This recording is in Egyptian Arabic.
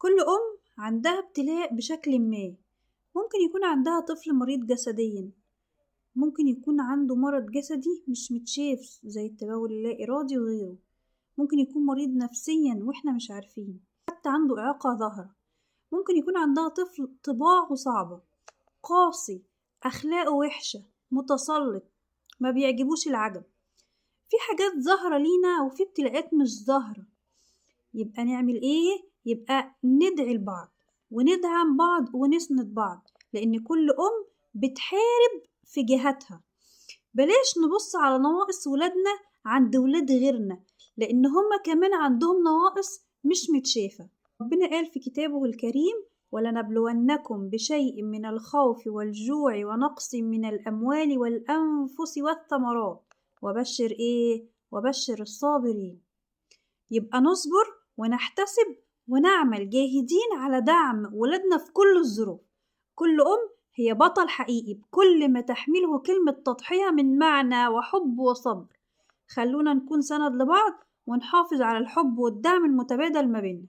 كل أم عندها ابتلاء بشكل ما، ممكن يكون عندها طفل مريض جسديا، ممكن يكون عنده مرض جسدي مش متشاف زي التبول اللا إرادي وغيره، ممكن يكون مريض نفسيا واحنا مش عارفين، حتى عنده إعاقة ظاهرة، ممكن يكون عندها طفل طباعه صعبة، قاسي، أخلاقه وحشة، متسلط، ما بيعجبوش العجب. في حاجات ظاهرة لينا وفي ابتلاءات مش ظاهرة. يبقى نعمل ايه؟ يبقى ندعي لبعض وندعم بعض ونسند بعض، لأن كل أم بتحارب في جهتها. بلاش نبص على نواقص ولادنا عند ولاد غيرنا، لأن هما كمان عندهم نواقص مش متشافة. ربنا قال في كتابه الكريم: ولنبلونكم بشيء من الخوف والجوع ونقص من الأموال والأنفس والثمرات وبشر إيه؟ وبشر الصابرين. يبقى نصبر ونحتسب ونعمل جاهدين على دعم ولادنا في كل الظروف. كل أم هي بطل حقيقي بكل ما تحمله كلمة تضحية من معنى وحب وصبر. خلونا نكون سند لبعض ونحافظ على الحب والدعم المتبادل ما بيننا.